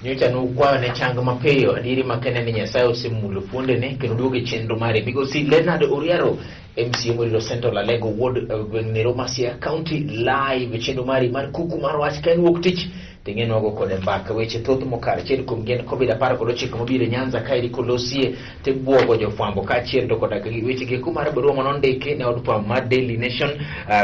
Nyocha nukwayo ne chang mapiyo, adieri makende ni Nyasaye osemulo fuondene kendo duogo e chenro mare. Migosi Leonard Oriaro, MCA Moriro Central Alego Ward, gweng' Nero ma Siaya County, live e chenro mari mar kuku mar wach ka en wuok tich ting'e nwago kode mbaka weche thoth mokalo. Achiel kuom gi en Covid 19 mobiro e Nyanza kaeri kolosie tibuogo jofwambo kaachiel to koda ka gi weche gi mar barua manondiki ne od fwambo mar Daily Nation,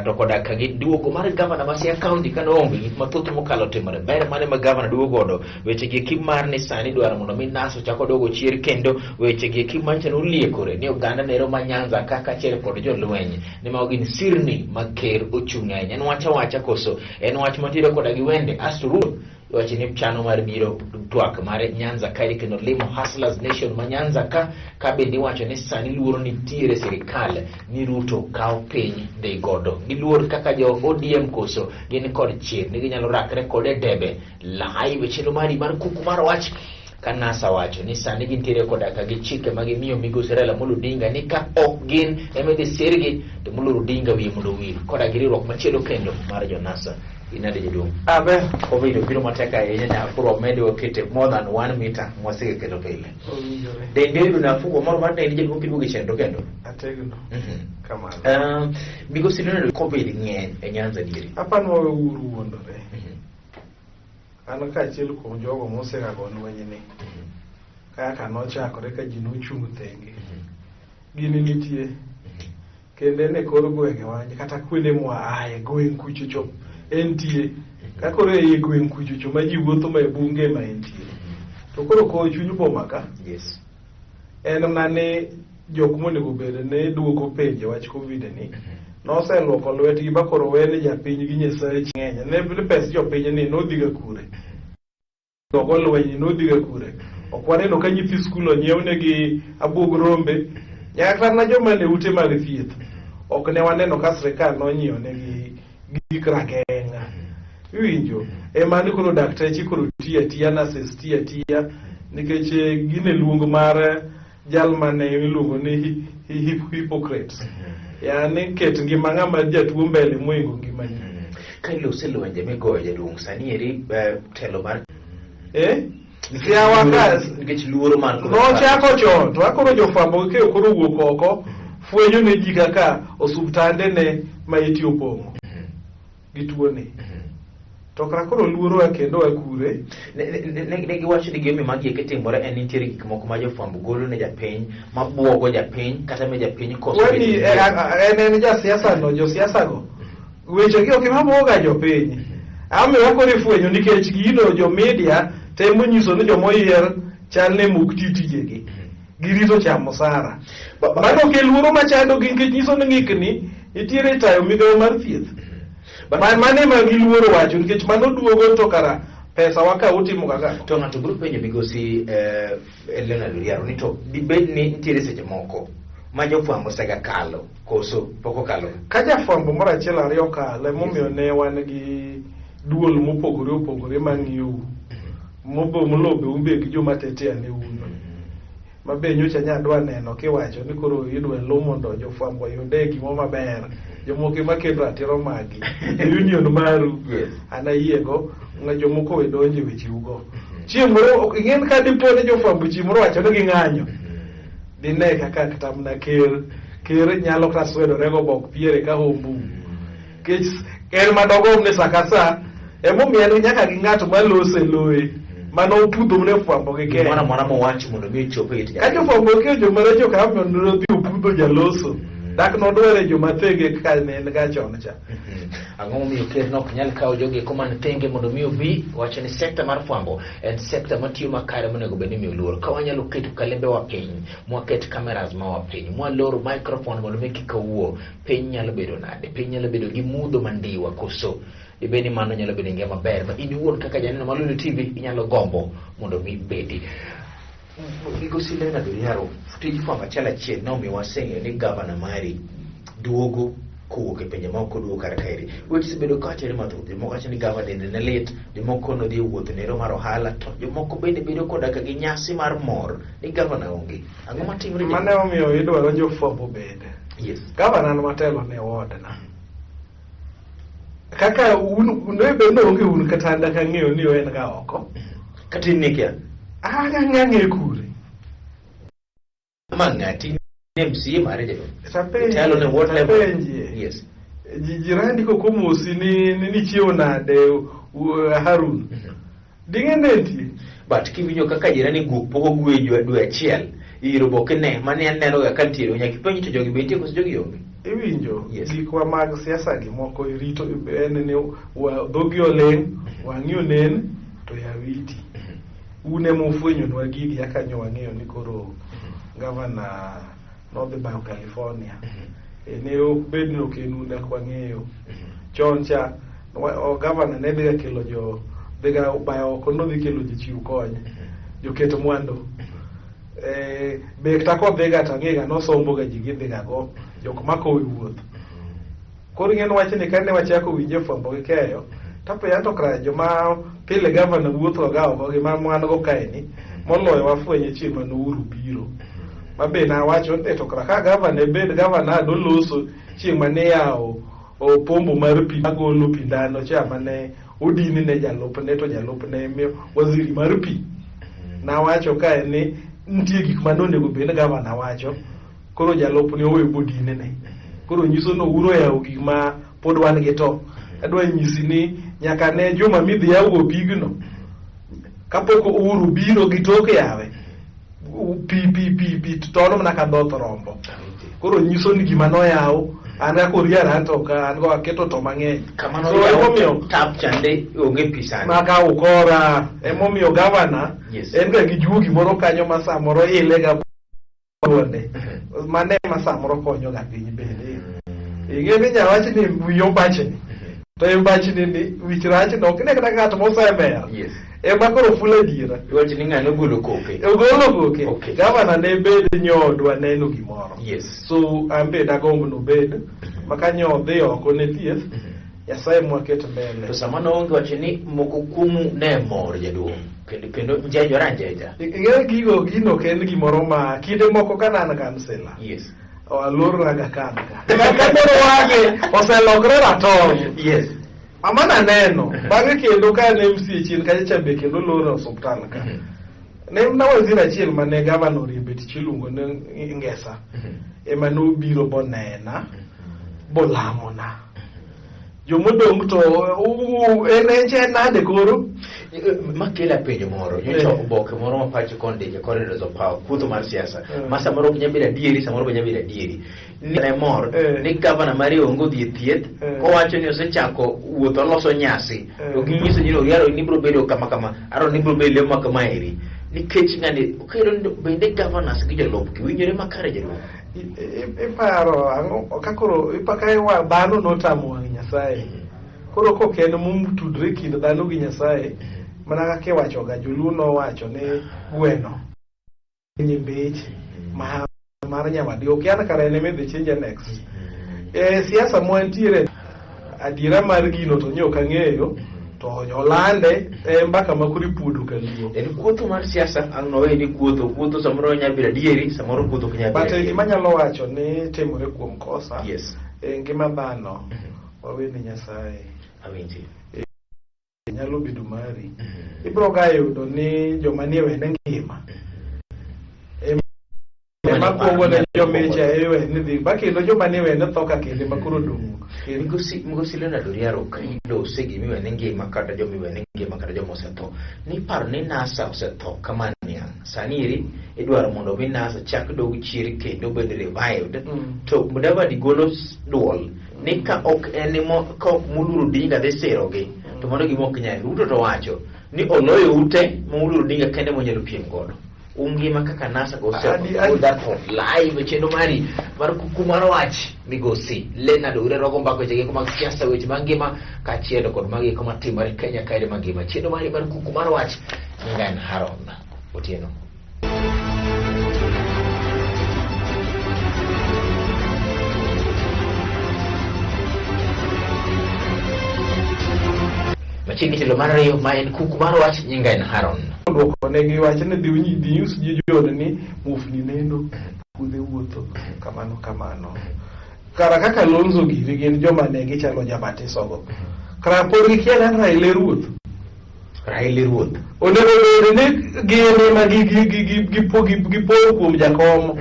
to koda ka gi duogo mar gavana ma Siaya County kane oonge gik mathoth mokalo timore. Ber mane ma gavana duogo godo weche gi eki mar ni sani dwaro mondo mi NASA ochak oduogo chier kendo weche gi eki manyiso ni oliekore ni oganda nero ma Nyanza ka kaachiel kod jolweny ni mago gin sirni ma ker ochung' ahinya. En wach awacha koso en wach mantiere koda gi wende asto Ruto iwacho ni chano mar biro twak mar Nyanza kaeri kendo limo Hustlers Nation ma Nyanza ka ka bende iwacho ni sani luoro nitiere sirikal ni Ruto kawo piny dhi godo. Giluor kaka jo ODM koso gin kod chir ni ginyalo rakre kode debe live chenro mari mar kuku mar wach ka NASA wacho ni sani gintiere koda ka gi chike ma gimiyo migosi Raila Amolo Odinga ni ka ok gin ema idhi sirgi to moluor Odinga wiye mondo owil koda gi riwruok machielo kendo mar jo NASA. Inade jaduong'? Abe. Covid obiro matek ahinya nyaka koro wamedi wakete more than 1 meter mwaseketo pile. Owinjore. Dendi oyudo nafuu moro mar dendi jaduong' kiduogo e chenro kendo. Ategno. Kamano. Migosi Leonard, Covid ng'eny e Nyanza diere. Apani wawe uru wuondore. An kaachiel kuom jogo mosegago lwenyni. Kaka nochakore ka ji nochung' thenge. Gini nitie. Kendo en e kor gwenge wa kata kuonde mwaaye gweng' kuchocho entie. Ka koro ei gweng' kuchocho ma ji wuotho ma e bunge ma entie. To koro kor chuny boma ka. Yes. En mana ni jok monego bed ni duoko penjo wach Covid ni noseluoko lwetgi ba koro wene japiny gi Nyasaye ng'eny. Ne pes jopiny ni nodhiga kure. Ogo lweny nodhiga kure. Ok waneno ka nyithi skul onyiew negi abuog rombe. Nyaka kata na joma ne ute mag thieth. Ok ne waneno ka sirkal nonyiewo negi gik rageng'a. Iwinjo? Ema ni koro dakteche koro tiyo atiya, nurses tiyo atiya nikech gin e luong mar jal mane iluongo ni Hippocrates. Yaani ket ngima ng'ama jatuo mbele moingo ngimani. Ka ilose lwenje migoyo jaduong' sani eri telo mar Siawa ka nikech luoro mar nochako chon to akoro jofwambo gi keyo koro wuok oko fwenyo ne ji kaka osuptande ne ma iti opong'o gi tuoni. To kara koro luoro a kendo a kure. Ne giwacho ni gimomiyo magi eki timore en nitiere gik moko ma jofwambo golo ne japiny mabuogo japiny kata miyo japiny koso Weni bedo gi en en jasiasa no josiasa go weche gi ok ema buoga jopiny. Amiyo koro ifwenyo nikech gino jo media temo nyiso ni jomoyier chal ne mok ti tijegi. Girito chamo osara. Mano ok e luoro machando gi nikech nyiso ni ng'ikni nitiere tayo migawo mar thieth. Mano ema giluoro wacho nikech mano duogo to kara pesa wa ka utimo kaka. To ng'ato biro penjo migosi Leonard Oriaro ni to dibed ni nitiere seche moko ma jofwambo osega kalo koso pok okalo? Ka jafwambo moro achiel ariyo okalo emomiyo ne wan gi duol mopogore opogore mang'iyou. Molobe un be gi joma tetea ne un. Ma be nyocha nya dwa neno kiwacho ni koro idwa lo mondo jofwambo oyude gimoro maber. Jomoko ema kedo ratiro magi. Union maru. Yes. An ayiego. Ng'a jomoko we donjo e wecheugo. Chieng' moro ok ing'en ka dipo ni jofwambo chieng' moro wacho ni ging'anyo. Dine kaka kata mana ker ker nyalo kata swedore go bok piere ka hombu. Nikech en madogom ni sa ka sa emomiyo en nyaka gi ng'at malose loye mano opudho ne fwambo gi Gimoro keyo. amora mowacho mondo mi ochop e it Ka jofwambo keyo joma richo ka mondo nodhi opudho jaloso. Dak nodware joma thenge kaka ne en ga chon cha. Ang'o momiyo ker ne ok nyal kawo jogi eko man thenge mondo mi obi wacho ni sekta mar fwambo en sekta matiyo makare monego bed ni imiyo luor. Ka wanyalo keto kalembewa piny, mwaket cameras mawa piny, mwaloro microphone mondo mi kik owuo, piny nyalo bedo nade? Piny nyalo bedo gi mudho mandiwa koso? Dibed ni mano nyalo bedo ngima maber ma in iwuon kaka janeno mar Lulu TV inyalo gombo mondo mi ibedi. Migosi Leonard Oriaro, tij fwambo achiel achiel nomiyo waseng'eyo ni gavana mari duogo kowuok e pinje maoko duogo kar kaeri. Weche osebedo kawachore mathoth, jomoko wacho ni gavana dende ne lit, jomoko nodhi e wuoth nero mar ohala, to jomoko bende bedo koda ka gi nyasi mar mor ni gavana onge. Ang'o matimore? Mano emomiyo idwaro jofwambo bende. Yes. Gavana an matelo ne ward na. Kaka un ne be ne onge un kata an dak ang'eyo ni en ga oko. Kata in nikia. Ang'ang'e kure. Ma ng'ati MCA mare jaduong'. Tapenje. Italo ne what level? Tapenje. Yes. Ji jirani kokomosi ni ni nichiewo nade Harun. Ding'e ne nitie. But kiwinjo kaka jirani guok pok ogwe dwe achiel, iro boke ne, mane aneno ga ka nitiere, nyaka ipenj to jogi be nitie koso jogi onge. Iwinjo Yes. gikwa mag siasa gi moko irito en ni dhogi oling', wang'i onen to yawiti. Un ema ufwenyonwa gigi kaka nyo wang'eyo ni koro gavana nodhi bayo California. E, ne ok bed ni ok en un dak wang'eyo. Chon cha gavana ne dhiga kelo jo dhiga bayo oko nodhi kelo jochiw kony, joket mwandu. E, be kata kodhiga to ang'ega nosomboga ji gidhiga go jok makowe wuoth. Koro ing'e ni wachni kane wachako winje fwambo gi keyo, tapenja to kara joma pile gavana wuotho ga oko gi ma wan go kaeni, moloyo wafwenye chieng' mane Uhuru biro. Ma be nawacho ni to kara ka gavana bed gavana doloso chieng' mane yawo pombo mar pi magolo pi ndano cha mane odini ne jalupne to jalupne waziri mar pi. Nawacho kae ni nitie gik mane onego bed ni gavana wacho, koro jalupne oweyo bodine ne. Koro nyiso ni Uhuru oyawo gik ma pod wan gi to. Adwa nyisi ni nyaka ne juma midhi yawgo pigno, kapok Uhuru biro gi tok yawe, pi pi pi pi tono mana ka dhoth rombo. Koro nyiso ni gima noyaw, an kaka Oriara an to ka an go aketo to mang'eny. Kamano So, emomiyo tap chande onge pi sani. maka ukora, emomiyo gavana Yes. en ga gi juogi moro kanyo ma samoro ile ga duonde. Mane ema samoro konyo ga piny bende. Ing'e ni nyawach ni wiyi ombachni. To e mbachni ni wich rach no ok ne kata ng'at mosemer. Yes. Ema koro fulo adiera. Iwacho ni ng'ano ogolo koke. Ogolo koke. Okay. Gavana ne bed nyodwa neno gimoro. Yes. So an be dagomb nobed ma ka nyo odhi oko ne thieth, Nyasaye mwaket mbele. To sama noonge wacho ni moko kuomu ne mor jaduong'. Kendo kendo njenjore anjenja. Ing'e gigo gino ok en gimoro ma kinde moko ka ne an kansela. Yes. Alorra ga kan ka. Ka koro wang'e oselokre ratong'. Yes. Mama naneno. Bang'e kendo ka ne MCA chien kacha cha be kendo lor e osuptal ka. Ne na waziri achiel mane gavana oriembe tich iluongo ni Ngesa. Ema nobiro bonena, bolamona. Jomodong' to en en nade koro? Makela penjo moro, nyocha oboke moro ma pacho kondike corridors of power, kuotho mar siasa, ma samoro ok nyal bedo adieri, samoro be nyalo bedo adieri. Ni ne mor ni gavana mari onge odhi e thieth, kowacho ni osechako wuoth oloso nyasi, to ginyiso ni Oriaro ni biro bedo kama kama, aro ni biro bedo lemo ma kama eri. Nikech ng'ani okelo ni bende governors gi jolupgi winjore makare jaduong'. Iparo ang'o ka koro ipaka wa dhano notamo wang' Nyasaye. Koro kok en motudre kind dhano gi Nyasaye, mana kaka iwacho ga Joluo nowacho ni gweno nyimbich ma mar nyawadgi ok yan kare en ema idhi chinje next. E siasa mwantiere adiera mar gino to nyo ok ang'eyo to olande e mbaka ma koro ipuodo kaluo. En kuotho mar siasa ang' nowe ni kuotho, kuotho samoro nyalo bedo adieri, samoro kuotho ok nyal bedo But adieri. gima anyalo wacho ni timore kuom kosa Yes. e ngima dhano wawe ne Nyasaye. Awinji. Nyalo bedo mari. Ibiro ga yudo ni joma nie wene ngima. Ema kuongo ne jomicha e wene dhi. Ba kendo joma nie wene tho ka kinde ma koro dong'. Migosi Leonard Oriaro ka ilose gimiwene ngima kata jomiwene ngima kata joma osetho, niparo ni NASA osetho kama niang'. Sani eri idwaro mondo mi NASA chak dog chier kendo bed revived. To Mudavadi golo duol ni ka ok en mo, ka ok Moluor Odinga dhi sirogi, to mano gima ok nyal. Ruto to wacho ni oloyo ute ma Moluor Odinga kende monyalo piem godo. Ungima kaka NASA go osepho live chenro mari mar kuku mar wach migosi Leonard Oriaro rogo mbaka weche geko mag siasa weche mag ngima kaachiel kod mag geko matimore Kenya kae mangima chenro mari mar kuku mar wach nyinga en Haron Otieno. Machiegni telo mar ariyo ma en kuku mar wach nyinga en Haron. Dwoko negi wach ni dhi dhi nyis ji John ni muofni neno, pudhe wuotho, kamano kamano. Kara kaka Kalonzo giri gin joma ne gichalo jabatisogo. Kara pod gikia ni Raila e ruoth. Raila e ruoth. Onego bed ni gin ema gipo kuom jakom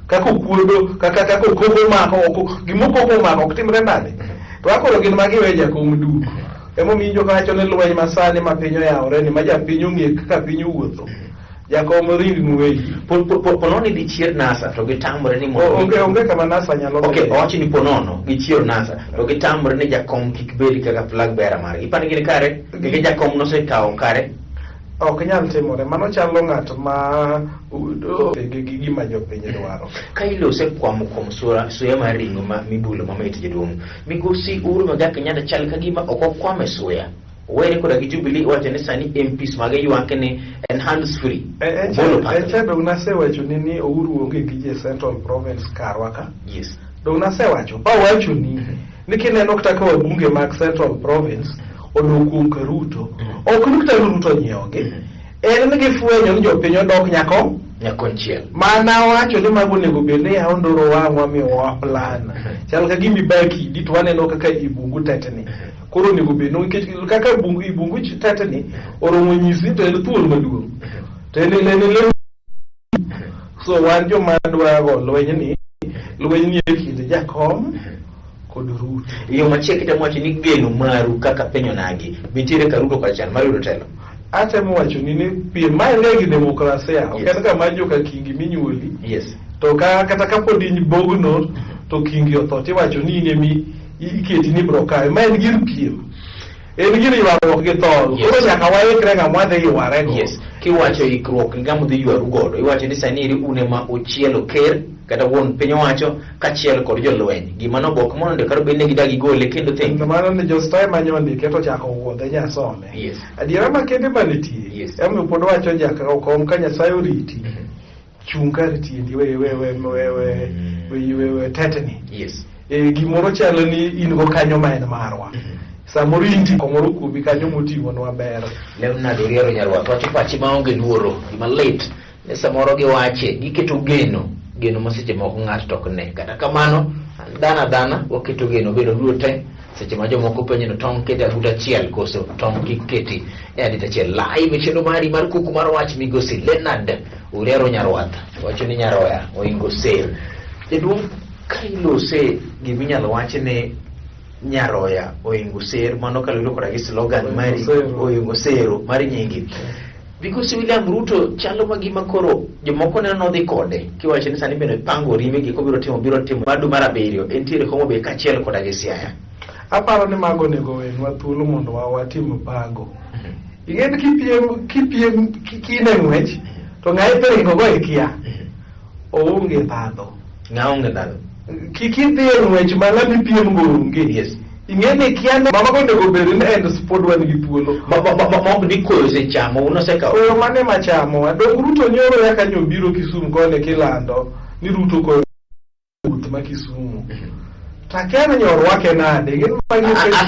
kaka okuodo kaka kaka okoko mako ok gima okoko omako ok timre nade to akoro gin ma giwe jakom duk emomiyo iwinjo kawacho ni lweny masani ma piny oyawore ni ma japiny ong'e kaka piny owuotho jakom ring ng'weyi. Ponono ni gichier NASA to gitamore ni mondo Onge kama NASA nyalo Okay, owacho ni ponono gichier NASA to gitamore ni jakom kik bed kaka flag bearer margi. Ipani gin kare? Nikech jakom nosekawo kare. Ok nyal timore. Mano chalo ng'at ma gi gima jopiny dwaro. Ka ilose kwamo kuom suya mar ring'o ma mibulo mamit jaduong'. Migosi Uhuru Muigai Kenyatta chal ka gima ok okwamo e suya. Owere koda gi Jubilee owacho ni sani MPs mage ywak ni en hands free. Obolo En pato. cha dong nasewachoni ni Uhuru onge gi e Central Province karwa ka. Yes. Dong nasewacho, bawachoni ni kineno kata ka wabunge mag Central Province odok kuom ka Ruto, ok ni kata Ruto onyiewogi. En ni gifwenyo ni jopiny odok nyako Nyakonchiel. Mana wacho ni mago onego bed ni yawo ndoro wang'wa miyowa plan. Chal ka gima iba kidi to waneno kaka ibungu tetni. Koro onego bed ni nikech kaka bungu ibungu tetni oromo nyisi to en thuol maduong'. To en le. So wan joma dwa go lweny ni e kind jakom kod Ruto. Yo machiek itemo wacho ni geno maru kaka piny onagi nitiere ka Ruto kod chan mar yudo telo. Atemo wacho ni piem ma en gi demokrasia ok en kama joka kingi minyuoli. Yes. To ka kata kapod in bogno to kingi otho tiwacho ni in emi iketi ni bro kawe. Ma en gir piem. En gir ywaruok gi thol. Yes. Koro nyaka waikre ng'ama wadhi ywarego. Yes. Kiwacho ikruok gi ng'ama udhi ywaru godo, iwacho ni sani eri un ema uchielo ker kata wuon piny owacho kaachiel kod jolweny. Gima nobok mondo kata bed ni gidagi gole kendo think. Mano ni Jostai manyondike to ochako wuodhe nyasome. Yes. Adiera makende manitie. Yes. Emomiyo pod wacho jaka okom ka Nyasaye oriti. Chung' kar tiendi we we we we we we we we tetni. Yes. E, gimoro chalo ni in go kanyo ma en marwa. Samoro inti komoro kuomi kanyo moting'onwa ber. Leonard Oriero Nyarwath wacho pache maonge luoro, gima lit ni samoro giwache giketo geno, geno ma seche moko ng'ato to ok ne. Kata kamano, dhano adhana waketo geno, geno duto te seche ma jomoko penjo ni tong' kete aguta achiel koso tong' kik keti e adita achiel. Live e chenro mari mar kuku mar wach migosi Leonard Oriero Nyarwath wacho ni nyaroya oingo ser. Jaduong' ka ilose giminyalo wach ni nyaroya oingo ser mano kaluwore koda gi slogan mari oingo sero mar nyingi. Migosi William Ruto chalo ma gima koro jomoko neno nodhi kode kiwacho ni sani bende pango rime gik obiro timo biro timo madu mar abiriyo entiere Homa Bay kaachiel koda gi Siaya. Aparo ni mago onego owenwa thuolo mondo watim pango. Ing'e ni kipiem kipiem kine ng'wech to ng'a ipiringo go ikia. Oonge ndhadho. Ng'a onge ndhadho? Kik idhi e ng'wech ma ng'ama ipiem go onge. Yes. Ing'e ni kia ni mago onego bed ni en pod wan gi thuolo. Ma ok ni koyo osechamo un osekawo. Koyo mane machamowa? Dong Ruto nyoro yaka nyo biro Kisumu koni kilando ni Ruto koyo wuoth ma Kisumu. To akia ni nyorwake nade. Gin magi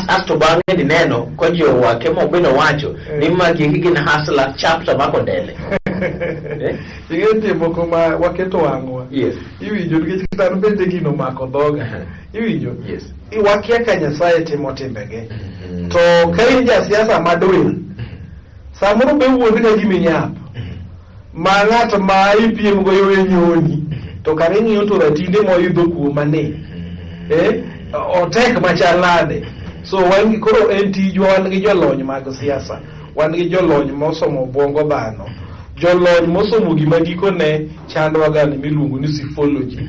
Asto bang'e ni neno ko ji orwake ma obende owacho ni magi eki gin hustler chapter mako ndele. Ing'e nitie moko ma waketo wang'wa. Yes. Iwinjo nikech kata an bende gino omako dhoga. Iwinjo? Yes. Wakia ka Nyasaye timo timbege. To ka in jasiasa madwil, samoro be wuondi ka gima inyap. Ma ng'at ma ipiem go yowe nyoni, to kare ing'iyo to ratinde moidho kuoma ni. Otek machal nade. So wan koro en tijwa wan gi jolony mag siasa, wan gi jolony mosomo obwongo dhano, jolony mosomo gima gikone chandwa ga ni miluongo ni psephology.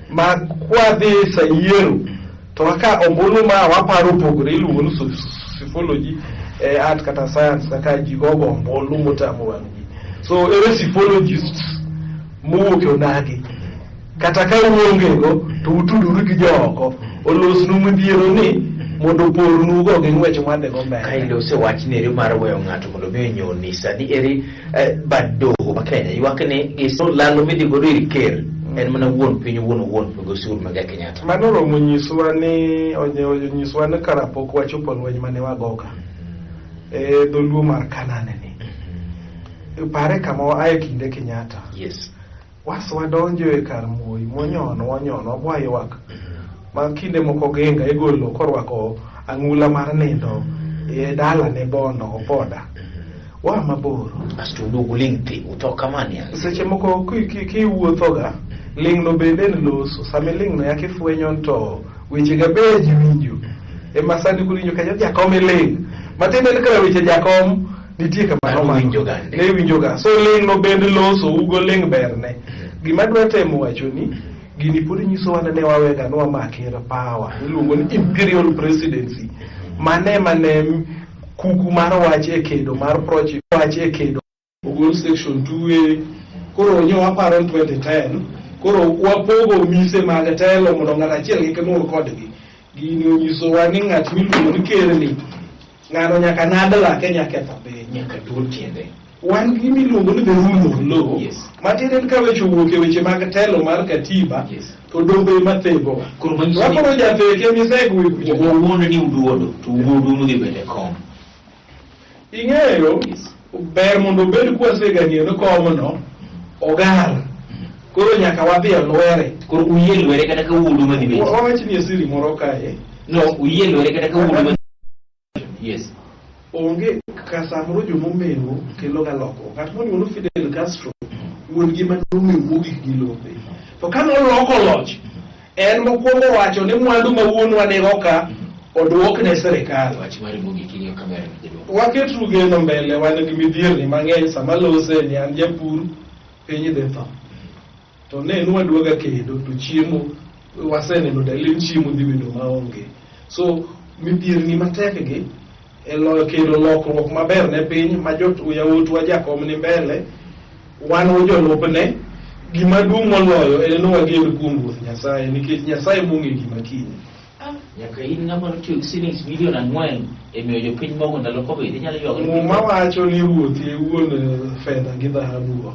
Ma kwadhi sa yiero to kaka ombulu ma waparo opogore iluongo ni psephology e art kata science kaka ji gogo ombulu motamo wang' ji. So ere psephologists mowuok e onagi kata ka uonge go to utuduru gi jooko olosnu midhiero ni mondo opornu go gi ng'wech mwadhi go mbele. Ka ilose wach ni eri mar weyo ng'ato mondo mi onyoni sani eri bad doho ma Kenya ywak ni giso lalo midhi godo ir ker en mana wuon piny wuon owuon migosi Uhuru Muigai Kenyatta. Mano oromo nyiswa ni onyiswa ni kara pok wachopo lweny mane wagoga e dholuo mar Kanaan ni. Pare kama waaye kinde Kenyatta. Yes. Was wadonjo e kar Moi monyono wanyono waywak ma kinde moko Genga igolo korwako ang'ula mar nindo e dalane Bondo Opoda. Wa mabor. Asto uduogo ling' thi, utho kamani. Seche moko kiwuothoga, ling'no bende en loso. Sama iling'no yaka ifwenyo ni to weche ga be ji winjo. Ema sani koro iwinjo ka jakom iling'. Matiende ni kara weche jakom nitie kama Mano nomako. winjo gande. Ne winjoga. So ling'no bende loso, ugo ling' berne. Gima adwa temo wacho ni, gini pod nyisowa ni ne wawega ni wamake power. Iluongo ni imperial presidency. Mane mane kuku mar wach e kedo mar prochi wach e kedo ogol section 2A koro nyo waparo ni 2010 koro wapogo mise mag telo mondo ng'at achiel kik nur kodgi. Gini onyisowa ni ng'at miluongo ni kerni ng'ano nyaka ng'ad lake nyaketho piny. Nyaka duol tiende. Wan gi miluongo ni the rule of law. Matiende ni ka weche owuok e weche mag telo mar katiba to doho ema thegowa. Koro manyiso ni Wakoro jatheke misegwe kucho. Wawuondo ni uduodo to wuodu nodhi bedo e kom. Ing'eyo ber mondo obed kwasega ng'eyo ni komno ogar. Koro nyaka wadhi e lwere. Koro uyie lwere kata ka wuodu madhi bet. Wawach ni e siri moro kae. No, uyie lwere kata ka wuodu madhi. Yes. Onge ka samoro jomomewo kelo ga lokruok. Ng'at monyuolo Fidel Castro wuon gi mane omewo mogik gi lope. To ka noloko loch, en mokwongo wacho ni mwandu ma wuonwa nigo ka oduok ne sirikal. Wach mari mogik ing'iyo kamera ni jaduong'. Waketuru geno mbele, wan gi midhierni mang'eny sama lose ni an japur, piny dhi tho. To ne nwadwaga kedo to chiemo waseneno dalili chiemo dhi bedo maonge. So midhierni matek gi e loyo kelo lokruok maber ne piny ma yawuotwa jakom ni mbele, wan jolupne. Gima duong' moloyo en ni wagen kuom Ruoth Nyasaye nikech Nyasaye mong'e gima kiny. Nyaka in ng'ama notiyo gi shillings milion 4 e miyo jopiny mogo ndalo Covid, inyalo ywago ni Muma wacho ni Ruoth e wuon fedha gi dhahabu go.